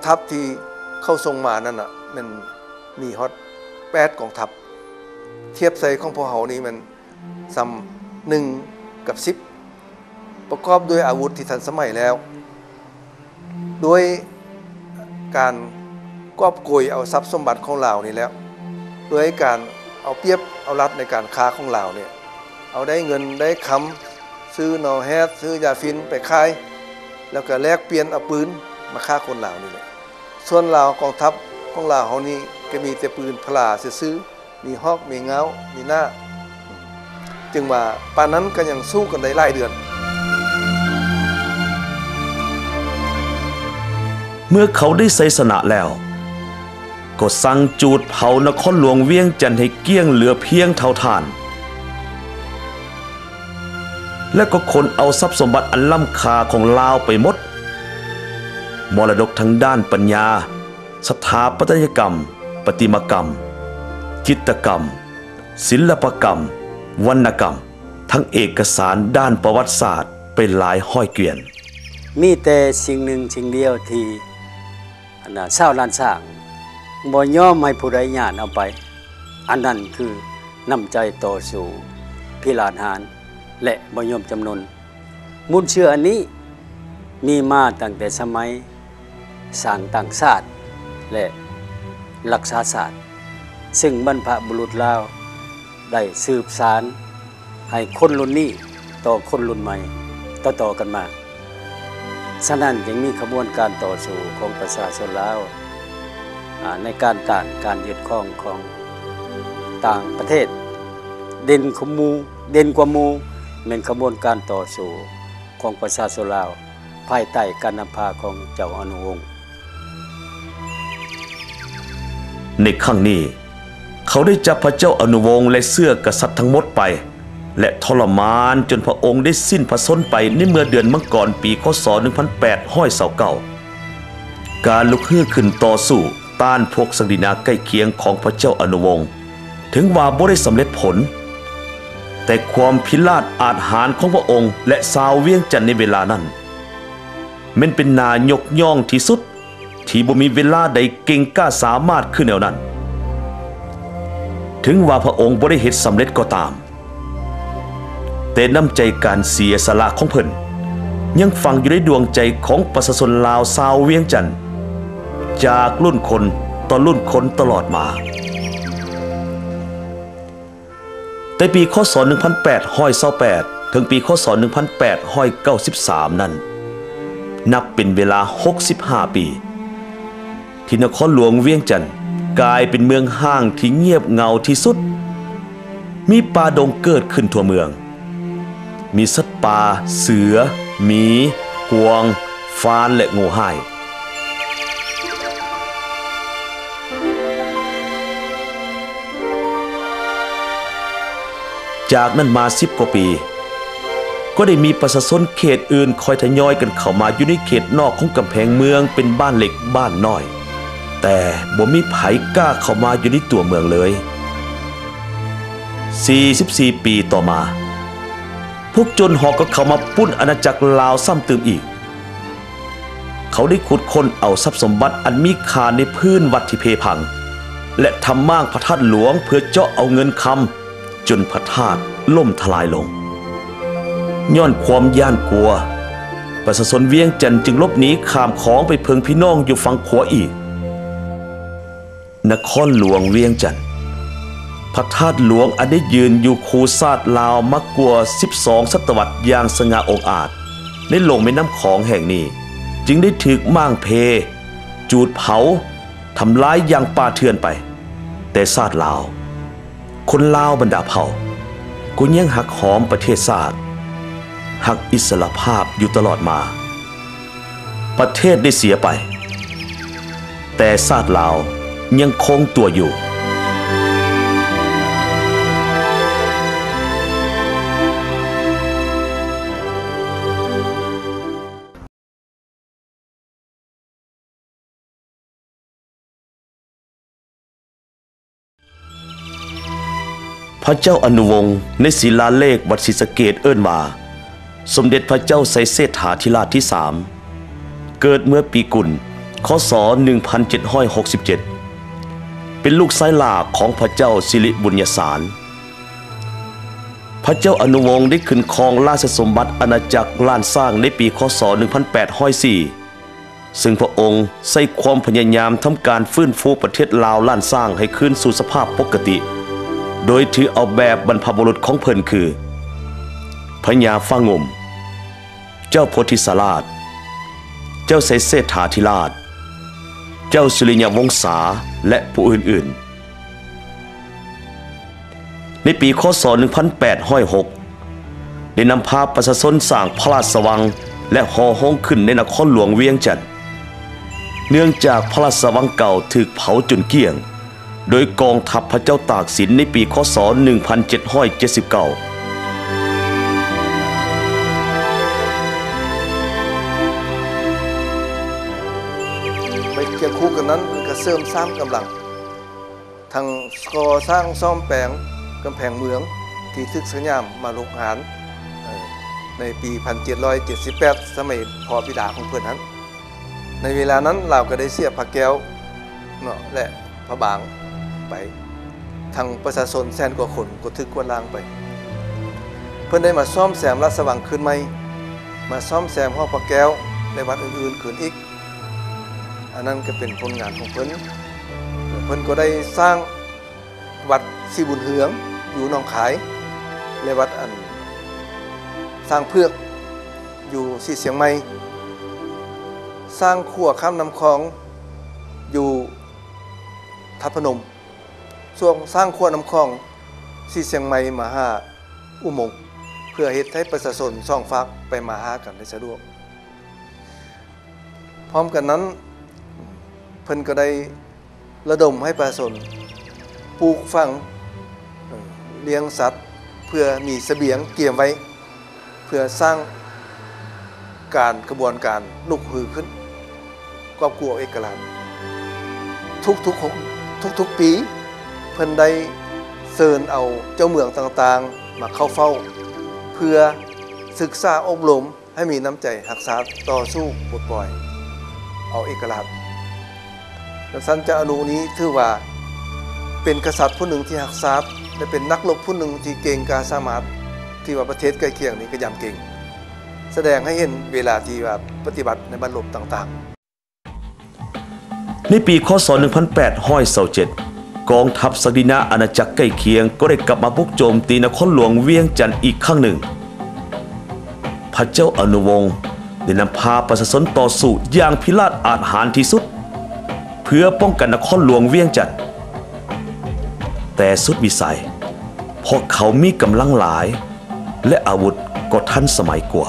ທັບທີ່ເຂົາສົ່ງມານັ້ນນະ ແມ່ນມີຮອດແປດກອງທັບ, ທຽບໃສ່ຂອງພວກເຮົານີ້ແມ່ນສ່ຳໜຶ່ງກັບສິບ ປະກອບດ້ວຍອາວຸດທີ່ທັນສະໄໝແລ້ວ, ດ້ວຍການກອບໂກຍເອົາຊັບສົມບັດຂອງລາວນີ້ແຫຼະ, ດ້ວຍການເອົາປຽບເອົາລັດໃນການຄ້າຂອງລາວນີ້, ເອົາໄດ້ເງິນໄດ້ຄຳ ຊື້ໜໍ່ແຮດ ຊື້ຢາຝິ່ນໄປຂາຍ ແລ້ວກໍແລກປ່ຽນເອົາປືນມາຂ້າຄົນລາວນີ້ແຫຼະ. ສ່ວນລາວ ກອງທັບຂອງລາວເຮົານີ້ກໍມີແຕ່ປືນພະລາຊື່ໆ, ມີຮອກ ມີງາວ ມີໜ້າ, ຈຶ່ງວ່າປານນັ້ນກໍຍັງສູ້ກັນໄດ້ຫຼາຍເດືອນ. ເມື່ອເຂົາໄດ້ໄຊຊະນະແລ້ວ ກໍສັ່ງຈູດເຜົານະຄອນຫຼວງວຽງຈັນໃຫ້ກ້ຽງເຫຼືອພຽງເທົ່າຖ່ານ ແລະ ກໍຂົນເອົາຊັບສົມບັດອັນລ້ຳຄ່າຂອງລາວໄປໝົດ, ມໍລະດົກທາງດ້ານປັນຍາ, ສະຖາປັດຕະຍະກຳ, ປະຕິມາກຳ, ຈິດຕະກຳ, ສິນລະປະກຳ, ວັນນະກຳ, ທັງເອກະສານດ້ານປະຫວັດສາດໄປຫຼາຍຮ້ອຍກວຽນ. ມີແຕ່ສິ່ງໜຶ່ງສິ່ງດຽວທີ່ ອັນນ່າ ຊາວລ້ານຊ້າງບໍ່ຍອມໃຫ້ຜູ້ໃດຍາດເອົາໄປ, ອັນນັ້ນຄືນ້ຳໃຈຕໍ່ສູ້, ພິລາດຫານ ແລະ ບໍ່ຍອມຈຳນົນ. ມູນເຊື້ອອັນນີ້ມີມາຕັ້ງແຕ່ສະໄໝສ້າງຕັ້ງຊາດ ແລະ ລັກສາຊາດ, ຊຶ່ງບັນພະບຸລຸດລາວ ໄດ້ສືບສານໃຫ້ຄົນລຸ້ນນີ້ຕໍ່ຄົນລຸ້ນໃໝ່ຕໍ່ໆກັນມາ. ສະນັ້ນຈຶ່ງມີຂະບວນການຕໍ່ສູ້ຂອງປະຊາຊົນລາວ ອາ ໃນການຕ້ານການຍຶດຄອງຂອງຕ່າງປະເທດ. ເດັ່ນກວ່າໝູ່ ເດັ່ນກວ່າໝູ່ແມ່ນຂະບວນການຕໍ່ສູ້ຂອງປະຊາຊົນລາວ ພາຍໃຕ້ການນຳພາຂອງເຈົ້າອະນຸວົງ. ໃນຄັ້ງນີ້ ເຂົາໄດ້ຈັບພະເຈົ້າອະນຸວົງ ແລະ ເຊື້ອກະສັດທັງໝົດໄປ ແລະ ທໍລະມານຈົນພະອົງໄດ້ສິ້ນພະຊົນໄປໃນເມື່ອເດືອນມັງກອນ ປີ ຄ.ສ. ໜຶ່ງພັນແປດຮ້ອຍຊາວເກົ້າ. ການລຸກຮືຂຶ້ນຕໍ່ສູ້ຕ້ານພວກສັກດິນາໃກ້ຄຽງຂອງພະເຈົ້າອະນຸວົງ ເຖິງວ່າບໍ່ໄດ້ສຳເລັດຜົນ, ແຕ່ຄວາມພິລາດອາດຫານຂອງພະອົງ ແລະ ຊາວວຽງຈັນໃນເວລານັ້ນ ແມ່ນເປັນໜ້າຍົກຍ້ອງທີ່ສຸດ ທີ່ບໍ່ມີເວລາໃດເກັ່ງກ້າສາມາດຄືແນວນັ້ນ. ເຖິງວ່າພະອົງບໍ່ໄດ້ເຮັດສຳເລັດກໍຕາມ, ແຕ່ນ້ຳໃຈການເສຍສະຫຼະຂອງເພິ່ນ ຍັງຝັງຢູ່ໃນດວງໃຈຂອງປະຊາຊົນລາວຊາວວຽງຈັນ ຈາກລຸ້ນຄົນຕໍ່ລຸ້ນຄົນຕະຫຼອດມາ. ແຕ່ປີ ຄ.ສ. ໜຶ່ງພັນແປດຮ້ອຍຊາວແປດ ເຖິງປີ ຄ.ສ. ໜຶ່ງພັນແປດຮ້ອຍເກົ້າສິບສາມນັ້ນ ນັບເປັນເວລາຫົກສິບຫ້າປີ ທີ່ນະຄອນຫຼວງວຽງຈັນກາຍເປັນເມືອງຮ້າງທີ່ງຽບເຫງົາທີ່ສຸດ. ມີປ່າດົງເກີດຂຶ້ນທົ່ວເມືອງ. ມີສັດປ່າ, ເສືອ, ໝີ, ກວາງ, ຟານ ແລະ ງູຮ້າຍ. ຈາກນັ້ນມາສິບກວ່າປີ, ກໍໄດ້ມີປະຊາຊົນເຂດອື່ນຄ່ອຍທະຍອຍກັນເຂົ້າມາຢູ່ໃນເຂດນອກຂອງກຳແພງເມືອງເປັນບ້ານເລັກບ້ານນ້ອຍ, ແຕ່ບໍ່ມີໃຜກ້າເຂົ້າມາຢູ່ໃນຕົວເມືອງເລີຍ. ສີ່ສິບສີ່ປີຕໍ່ມາ, ພວກໂຈນຫອກກໍເຂົ້າມາປຸ້ນອານາຈັກລາວຊ້ຳຕື່ມອີກ. ເຂົາໄດ້ຂຸດຄົ້ນເອົາຊັບສົມບັດອັນມີຄ່າໃນພື້ນວັດທີ່ເພພັງ ແລະ ທຳມ້າງພະທາດຫຼວງເພື່ອເຈາະເອົາເງິນຄຳ, ຈົນພະທາດລົ້ມທະລາຍລົງ. ຍ້ອນຄວາມຢ້ານກົວ, ປະຊາຊົນວຽງຈັນຈຶ່ງຫຼົບໜີຂ້າມຂອງໄປເພິ່ງພີ່ນ້ອງຢູ່ຝັ່ງຂວາອີກ. ນະຄອນຫຼວງວຽງຈັນ, ພະທາດຫຼວງອັນໄດ້ຢືນຢູ່ຄູ່ຊາດລາວມາກວ່າສິບສອງສັດຕະວັດຢ່າງສະຫງ່າອົງອາດໃນຫຼວງແມ່ນ້ຳຂອງແຫ່ງນີ້, ຈຶ່ງໄດ້ຖືກມ້າງເພ, ຈູດເຜົາ, ທຳລາຍຢ່າງປ່າເຖື່ອນໄປ. ແຕ່ຊາດລາວ, ຄົນລາວບັນດາເຜົ່າ ກໍຍັງຮັກຫອມປະເທດຊາດ, ຮັກອິດສະຫຼະພາບຢູ່ຕະຫຼອດມາ. ປະເທດໄດ້ເສຍໄປ, ແຕ່ຊາດລາວຍັງຄົງຕົວຢູ່. ພະເຈົ້າອະນຸວົງໃນສີລາເລກວັດສີສະເກດເອີ້ນວ່າ ສົມເດັດພະເຈົ້າໄຊເສດຖາທິລາດທີສາມ ເກີດເມື່ອປີກຸນ ຄ.ສ. ໜຶ່ງພັນເຈັດຮ້ອຍຫົກສິບເຈັດ ເປັນລູກຊາຍຫຼ້າຂອງພະເຈົ້າສິລິບຸນຍະສານ. ພະເຈົ້າອະນຸວົງໄດ້ຂຶ້ນຄອງລາຊະສົມບັດອານາຈັກລ້ານຊ້າງໃນປີ ຄ.ສ. ໜຶ່ງພັນແປດຮ້ອຍສີ່ ຊຶ່ງພະອົງໃຊ້ຄວາມພະຍາຍາມທຳການຟື້ນຟູປະເທດລາວລ້ານຊ້າງໃຫ້ຄືນສູ່ສະພາບປົກກະຕິ ໂດຍຖືເອົາແບບບັນພະບຸລຸດຂອງເພິ່ນຄື ພະຍາຟ້າງຸ່ມ, ເຈົ້າໂພທິສາລາດ, ເຈົ້າໄຊເສດຖາທິລາດ, ເຈົ້າສຸລິຍະວົງສາ ແລະ ຜູ້ອື່ນໆ. ໃນປີ ຄ.ສ. ໜຶ່ງພັນແປດຮ້ອຍຫົກ ໄດ້ນຳພາປະຊາຊົນສ້າງພະລາຊະວັງ ແລະ ຫໍໂຮງຂຶ້ນໃນນະຄອນຫຼວງວຽງຈັນ. ເນື່ອງຈາກພະລາຊະວັງເກົ່າຖືກເຜົາຈົນກ້ຽງ ໂດຍກອງທັບພະເຈົ້າຕາກສິນໃນປີ ຄ.ສ. ໜຶ່ງພັນເຈັດຮ້ອຍເຈັດສິບເກົ້າ. ໄປຄຽງຄູ່ກັນນັ້ນ ເພິ່ນກໍເສີມສ້າງກຳລັງ ທັງກໍ່ສ້າງສ້ອມແປງກຳແພງເມືອງທີ່ຖືກສະຫຍາມມາລຸກຮານ ເອີ ໃນປີພັນເຈັດຮ້ອຍເຈັດສິບແປດ ສະໄໝພໍ່ບິດາຂອງເພິ່ນຫັ້ນ. ໃນເວລານັ້ນລາວກໍໄດ້ເສຍພະແກ້ວເນາະ ແລະ ພະບາງໄປ, ທັງປະຊາຊົນແສນກວ່າຄົນກໍຖືກກວາດລ້າງໄປ. ເພິ່ນໄດ້ມາສ້ອມແຊມລາຊະວັງຄືນໃໝ່, ມາສ້ອມແຊມຫໍພະແກ້ວ ແລະ ວັດອື່ນໆຄືນອີກ. ອັນນັ້ນກໍເປັນຜົນງານຂອງເພິ່ນ. ເພິ່ນກໍໄດ້ສ້າງວັດສີບຸນເຮືອງຢູ່ໜອງຄາຍ ແລະ ວັດອັນຊ້າງເຜືອກຢູ່ສີຊຽງໃໝ່, ສ້າງຂົວຂ້າມນ້ຳຂອງຢູ່ທາດພະນົມ, ຊ່ວງສ້າງຂົວນ້ຳຂອງສີຊຽງໃໝ່ມາຫາອຸມົງ ເພື່ອເຮັດໃຫ້ປະຊາຊົນສອງຟາກໄປມາຫາກັນໄດ້ສະດວກ. ພ້ອມກັນນັ້ນ ເພິ່ນກໍໄດ້ລະດົມໃຫ້ປະຊາຊົນປູກຝັງ, ເອີ່, ລ້ຽງສັດ ເພື່ອມີສະບຽງກຽມໄວ້ ເພື່ອສ້າງການ, ຂະບວນການລຸກຮືຂຶ້ນ ກອບກູ້ເອກະລາດ. ທຸກໆ ທຸກໆປີ ເພິ່ນໄດ້ເຊີນເອົາເຈົ້າເມືອງຕ່າງໆມາເຂົ້າເຝົ້າ ເພື່ອສຶກສາອົບຮົມ ໃຫ້ມີນ້ຳໃຈຮັກຊາດຕໍ່ສູ້ປົດປ່ອຍເອົາເອກະລາດ. ດັ່ງຊັ້ນ ເຈົ້າອະນຸນີ້ຖືວ່າເປັນກະສັດຜູ້ໜຶ່ງທີ່ຮັກຊາດ ແລະ ເປັນນັກລົບຜູ້ໜຶ່ງທີ່ເກັ່ງກ້າສາມາດ ທີ່ວ່າປະເທດໃກ້ຄຽງນີ້ກໍຢຳເກັ່ງ, ສະແດງໃຫ້ເຫັນເວລາທີ່ວ່າປະຕິບັດໃນບັ້ນລົບຕ່າງໆ. ໃນປີ ຄ.ສ. ໜຶ່ງພັນແປດຮ້ອຍຊາວເຈັດ ກອງທັບສັກດິນາອານາຈັກໃກ້ຄຽງກໍໄດ້ກັບມາບຸກໂຈມຕີນະຄອນຫຼວງວຽງຈັນອີກຄັ້ງໜຶ່ງ. ພະເຈົ້າອະນຸວົງໄດ້ນຳພາປະຊາຊົນຕໍ່ສູ້ຢ່າງພິລາດອາດຫານທີ່ສຸດ ເພື່ອປ້ອງກັນນະຄອນຫຼວງວຽງຈັນ, ແຕ່ສຸດວິໄສ ເພາະເຂົາມີກຳລັງຫຼາຍ ແລະ ອາວຸດກໍທັນສະໄໝກວ່າ.